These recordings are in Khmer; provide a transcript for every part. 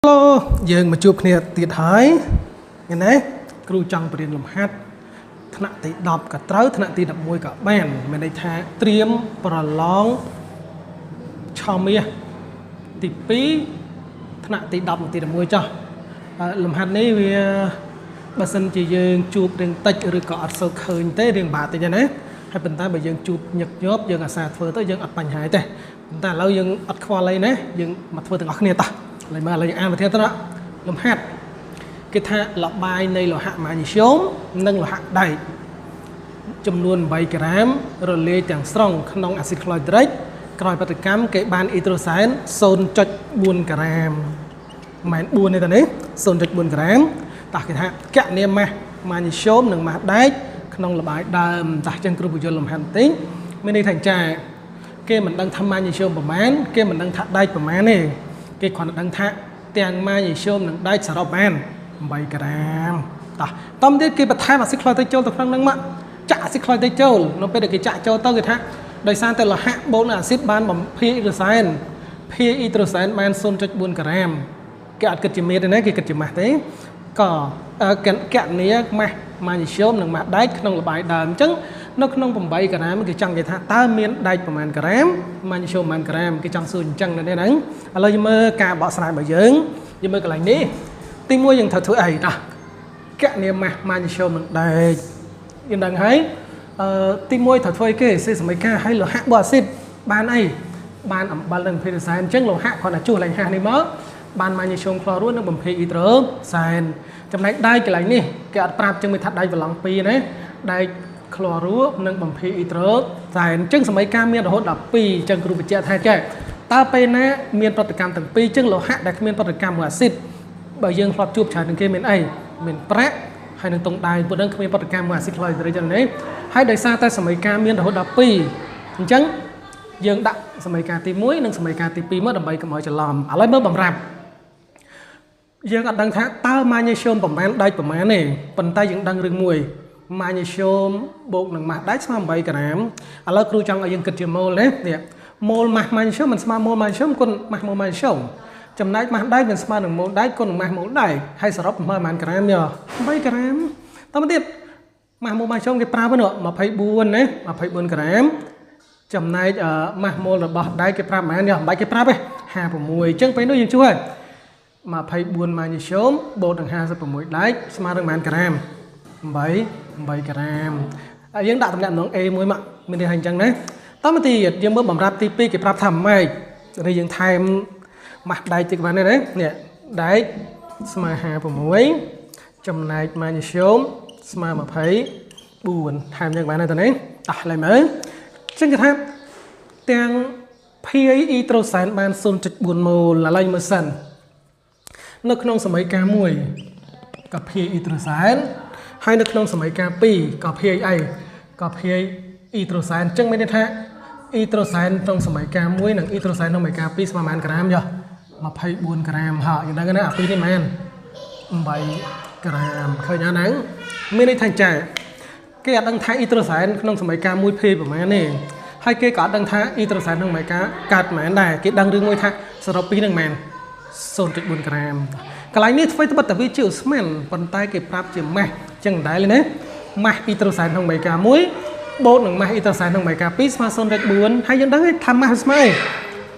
ឡូយើងមកជួបគ្នាទៀតហើយឃើញទេគ្រូចង់បរៀនលំហាត់ថ្នាក់ទី10ក៏ត្រូវថ្នាក់ទី11ក៏បានមានន័យថាត្រៀមប្រឡងឆមាសទី2ថ្នាក់ទី10និងទី11ចុះហើយលំហាត់នេះវាបើសិនជាយើងជួបរឿងតិចឬក៏អត់សូវឃើញទេរឿងបាក់តិចណាហើយប៉ុន្តែបើយើងជួបញឹកញាប់យើងអាសាធ្វើទៅយើងអត់បញ្ហាទេប៉ុន្តែឥឡូវយើងអត់ខ្វល់អីណាយើងមកធ្វើទាំងអស់គ្នាតោះឥឡូវមើលឥឡូវយើងអានវិធានទៅណាលំហាត់គេថាលបាយនៃលោហៈម៉ាញ៉េស្យូមនិងលោហៈដែកចំនួន8ក្រាមរលាយទាំងស្រុងក្នុងអាស៊ីតក្លរីដ្រិចក្រោយប្រតិកម្មគេបានអ៊ីដ្រូសែន0.4ក្រាមមិនមែន4ទេតានេះ0.4ក្រាមតោះគេថាកណនាម៉ាស់ម៉ាញ៉េស្យូមនិងម៉ាស់ដែកក្នុងលបាយដើមតោះចឹងគ្រូបញ្យលលំហាត់បន្តិចមានន័យថាចាគេមិនដឹងថាម៉ាញ៉េស្យូមប្រមាណគេមិនដឹងថាដែកប្រមាណទេគេគ្រាន់តែដឹងថាទាំងម៉ាញ៉េស្យូមនិងដែកសរុបបាន8ក្រាមតោះតោះទៀតគេបន្ថែមអាស៊ីតក្លរីដ្រិចចូលទៅក្នុងហ្នឹងមកចាក់អាស៊ីតក្លរីដ្រិចចូលនៅពេលដែលគេចាក់ចូលទៅគេថាដោយសារតែលោហៈបូកនឹងអាស៊ីតបានបំភាយអ៊ីដ្រូសែនភាយអ៊ីដ្រូសែនបាន0.4ក្រាមគេអត់គិតជាមេទេណាគេគិតជាម៉ាស់ទេក៏កណនាម៉ាស់ម៉ាញ៉េស្យូមនិងម៉ាស់ដែកក្នុងលបាយដើមអញ្ចឹងនៅក្នុង8ក្រាមគេចង់និយាយថាតើមានដែកប្រមាណក្រាមម៉ាញ៉េស្យូមប្រមាណក្រាមគេចង់សួរអញ្ចឹងនៅនេះហ្នឹងឥឡូវយើងមើលការបកស្រាយរបស់យើងយើងមើលកន្លែងនេះទី1យើងត្រូវធ្វើអីតោះកណនាម៉ាស់ម៉ាញ៉េស្យូមនិងដែកយើងដឹងហើយអឺទី1ត្រូវធ្វើអីគេសេសមីការឲ្យលោហៈបូអាស៊ីតបានអីបានអំបិលនិងភេទសែនអញ្ចឹងលោហៈគ្រាន់តែជួសឡើងហាស់នេះមកបានម៉ាញ៉េស្យូមក្លរូនិងបំភាយអ៊ីដ្រូសែនចំណែកដែកកន្លែងនេះគេអត់ប្រាប់ចឹងមានថាដែកប្រឡង2ណាដែកក្លរូនិងបំភាយអ៊ីដ្រូសែនអញ្ចឹងសមីការមានរហូតដល់2អញ្ចឹងគ្រូបញ្ជាក់ថាចេះតើពេលណាមានប្រតិកម្មទាំងពីរអញ្ចឹងលោហៈដែលគ្មានប្រតិកម្មមួយអាស៊ីតបើយើងធ្លាប់ជួបច្រើនជាងគេមានអីមានប្រាក់ហើយនឹងតុងដែងពួកហ្នឹងគ្មានប្រតិកម្មមួយអាស៊ីតក្លរីដ្រិចចឹងនេះហើយដោយសារតែសមីការមានរហូតដល់2អញ្ចឹងយើងដាក់សមីការទី1និងសមីការទី2មកដើម្បីកុំឲ្យច្រឡំឥឡូវមើលបំរាប់យើងអត់ដឹងថាតើម៉ាញ៉េស្យូមប្រមាណដែកប្រមាណទេប៉ុន្តែយើងដឹងរឿងមួយម៉ាញ៉េស្យូមបូកនឹងម៉ាស់ដែកស្មើ8ក្រាមឥឡូវគ្រូចង់ឲ្យយើងគិតជាម៉ូលណានេះម៉ូលម៉ាស់ម៉ាញ៉េស្យូមមិនស្មើម៉ូលម៉ាញ៉េស្យូមគុណម៉ាស់ម៉ូលម៉ាញ៉េស្យូមចំណែកម៉ាស់ដែកមិនស្មើនឹងម៉ូលដែកគុណនឹងម៉ាស់ម៉ូលដែកហើយសរុបប្រមាណក្រាមយោ8ក្រាមតទៅទៀតម៉ាស់ម៉ូលម៉ាញ៉េស្យូមគេប្រើប៉ុណ្ណោះ24ណា24ក្រាមចំណែកម៉ាស់ម៉ូលរបស់ដែកគេប្រាប់ប៉ុន្មានយោមិនបាច់គេប្រាប់ទេ56អញ្ចឹងពេលនោះយើងជួយ24ម៉ាញ៉េស្យូមបូកនឹង56ដែកស្មើនឹងប៉ុន្មានក្រាម8 8ក្រាមហើយយើងដាក់តំណាក់តំណង A មួយមកមានន័យថាអញ្ចឹងណាតមកទៀតយើងមើលបំរាប់ទី2គេប្រាប់ថាម៉េចនេះយើងថែមម៉ាស់ដែកតិចបានទេណានេះដែកស្មើ56ចំណែកម៉ាញ៉េស្យូមស្មើ24ថែមយ៉ាងបានទេតើនេះតោះឡើយមើលអញ្ចឹងគេថាទាំងភាយអ៊ីត្រូសែនបាន0.4ម៉ូលឥឡូវមើលសិននៅក្នុងសមីការ1ក៏ភាយអ៊ីត្រូសែនហើយនៅក្នុងសមីការ2ក៏ភាយអីក៏ភាយអ៊ីត្រូសែនអញ្ចឹងមានន័យថាអ៊ីត្រូសែនក្នុងសមីការ1និងអ៊ីត្រូសែនក្នុងសមីការ2ស្មើប៉ុន្មានក្រាមយោ24ក្រាមហ៎យើងដឹងណាអាពីរនេះមែន8ក្រាមឃើញអត់ហ្នឹងមានន័យថាចាគេអត់ដឹងថាអ៊ីត្រូសែនក្នុងសមីការ1ភាយប្រហែលទេហើយគេក៏អត់ដឹងថាអ៊ីត្រូសែនក្នុងសមីការកាត់ប្រហែលដែរគេដឹងរឿងមួយថាសរុបពីរហ្នឹងមែន0.4ក្រាមកន្លែងនេះធ្វើត្បិតតែវាជាឧស្ម័នប៉ុន្តែគេប្រាប់ជាម៉ាស់អញ្ចឹងដែរណាម៉ាស់អ៊ីត្រូសែនក្នុងមេកា1បូកនឹងម៉ាស់អ៊ីត្រូសែនក្នុងមេកា2ស្មើ0.4ហើយយើងដឹងថាម៉ាស់ស្មើអី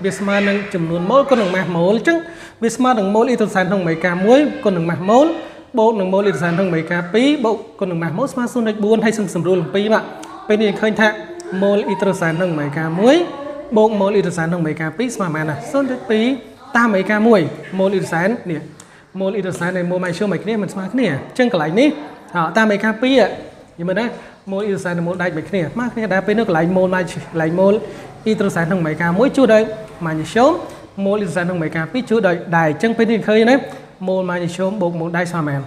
វាស្មើនឹងចំនួនម៉ូលគុណនឹងម៉ាស់ម៉ូលអញ្ចឹងវាស្មើនឹងម៉ូលអ៊ីត្រូសែនក្នុងមេកា1គុណនឹងម៉ាស់ម៉ូលបូកនឹងម៉ូលអ៊ីត្រូសែនក្នុងមេកា2បូកគុណនឹងម៉ាស់ម៉ូលស្មើ0.4ហើយសម្រួលអំពីមកពេលនេះយើងឃើញថាម៉ូលអ៊ីត្រូសែនក្នុងមេកា1បូកម៉ូលអ៊ីត្រូសែនក្នុងមេកា2ស្មើប៉ុន្មានណា0.2តាមមេកា1ម៉ូលអ៊ីត្រូសែននេះម៉ូលអ៊ីត្រូសែននិងម៉ូលម៉ាយស្យូមឲ្យគ្នាមិនស្មើគ្នាអញ្ចឹងកន្លែងនេះតាមមេកា2យល់មើលណាម៉ូលអ៊ីត្រូសែននិងម៉ូលដែកមិនគ្នាស្មើគ្នាដែរពេលនោះកន្លែងម៉ូលម៉ាយកន្លែងម៉ូលអ៊ីត្រូសែនក្នុងមេកា1ជួសដោយម៉ាញ៉េស្យូមម៉ូលអ៊ីត្រូសែនក្នុងមេកា2ជួសដោយដែកអញ្ចឹងពេលនេះឃើញណាម៉ូលម៉ាញ៉េស្យូមបូកម៉ូលដែកស្មើប៉ុន្មាន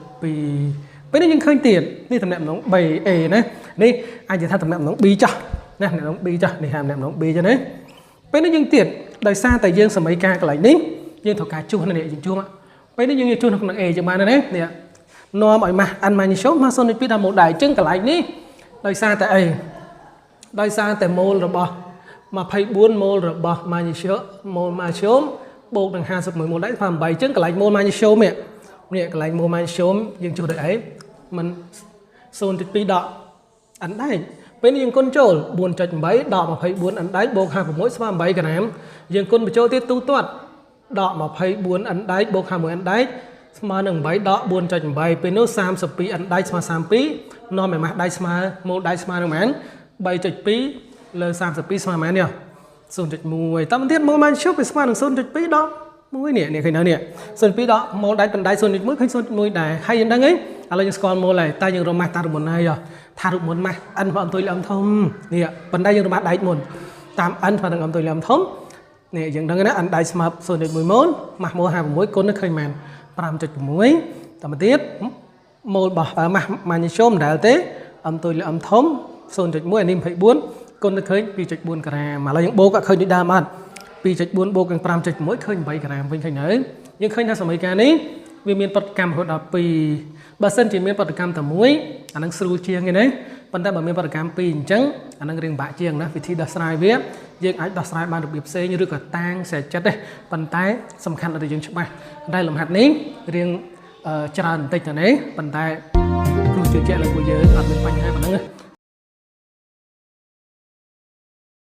0.2ពេលនេះយើងឃើញទៀតនេះតំណាក់តំណង 3A ណានេះអាចនិយាយថាតំណាក់តំណង B ចាស់ណាតំណាក់តំណង B ចាស់នេះហាតំណាក់តំណង B ចឹងណាពេលនេះយើងទៀតដោយសារតែយើងសម័យកាលកន្លែងនេះយើងត្រូវការជួសនេះយើងជួសពេលនេះយើងជួសនៅក្នុង A ចឹងបានណានេះនាំឲ្យម៉ាស់អានម៉ាញ៉េស្យូមម៉ាស់0.2ដល់ម៉ូលដែរអញ្ចឹងកន្លែងនេះដោយសារតែអីដោយសារតែម៉ូលរបស់ 24ម៉ូលរបស់ម៉ាញ៉េស្យូមម៉ូលម៉ាស្យូម បូកនឹង51ម៉ូលដែកស្មើ8អញ្ចឹងកន្លែងម៉ូលម៉ាញ៉េស្យូមនេះនេះកន្លែងម៉ូលម៉ាញ៉េស្យូមយើងជួសដោយអីមិន0.2ដកអណ្ដែកពេលនេះយើងគុណចូល4.8ដក24អណ្ដែកបូក56ស្មើ8ក្រាមយើងគុណបញ្ចូលទៀតទូទាត់ដក24អណ្ដែកបូក51អណ្ដែកស្មើនឹង8ដក4.8ពេលនោះ32អណ្ដែកស្មើ32នាំឲ្យម៉ាស់ដែកស្មើម៉ូលដែកស្មើនឹងប៉ុន្មាន3.2លើ32ស្មើប៉ុន្មាននេះ0.1តាមទៀតម៉ូលម៉ាញ៉េស្យូមវាស្មើនឹង0.2ដក1នេះនេះឃើញនៅនេះ0.2ដកម៉ូលដែកបណ្ដែក0.1ឃើញ0.1ដែរហើយយើងដឹងអីឥឡូវយើងស្គាល់ម៉ូលហើយតែយើងរកម៉ាស់តាមរូបមន្តហើយថារូបមន្តម៉ាស់ n ស្មើ m ទុយលំធំនេះប៉ុន្តែយើងរកម៉ាស់ដែកមុនតាម n ស្មើនឹង m ទុយលំធំនេះយើងដឹងណា n ដែកស្មើ0.1ម៉ូលម៉ាស់ម៉ូល56គុណនឹងឃើញមែន5.6តាមទៀតម៉ូលរបស់ម៉ាស់ម៉ាញ៉េស្យូមមិនដែលទេ m ទុយលំធំ0.1អានេះ24គុណទៅឃើញ2.4ក្រាមឥឡូវយើងបូកអត់ឃើញដូចដើមអត់2.4បូកនឹង5.6ឃើញ8ក្រាមវិញឃើញនៅយើងឃើញថាសមីការនេះវាមានប្រតិកម្មរហូតដល់2បើសិនជាមានប្រតិកម្មតែមួយអានឹងស្រួលជាងគេណាប៉ុន្តែបើមានប្រតិកម្ម2អញ្ចឹងអានឹងរៀងបាក់ជាងណាវិធីដោះស្រាយវាយើងអាចដោះស្រាយបានរបៀបផ្សេងឬក៏តាងស្រេចចិត្តទេប៉ុន្តែសំខាន់ដល់យើងច្បាស់តែលំហាត់នេះរៀងច្រើនបន្តិចទៅនេះប៉ុន្តែគ្រូជឿជាក់លើពួកយើងអត់មានបញ្ហាប៉ុណ្ណឹង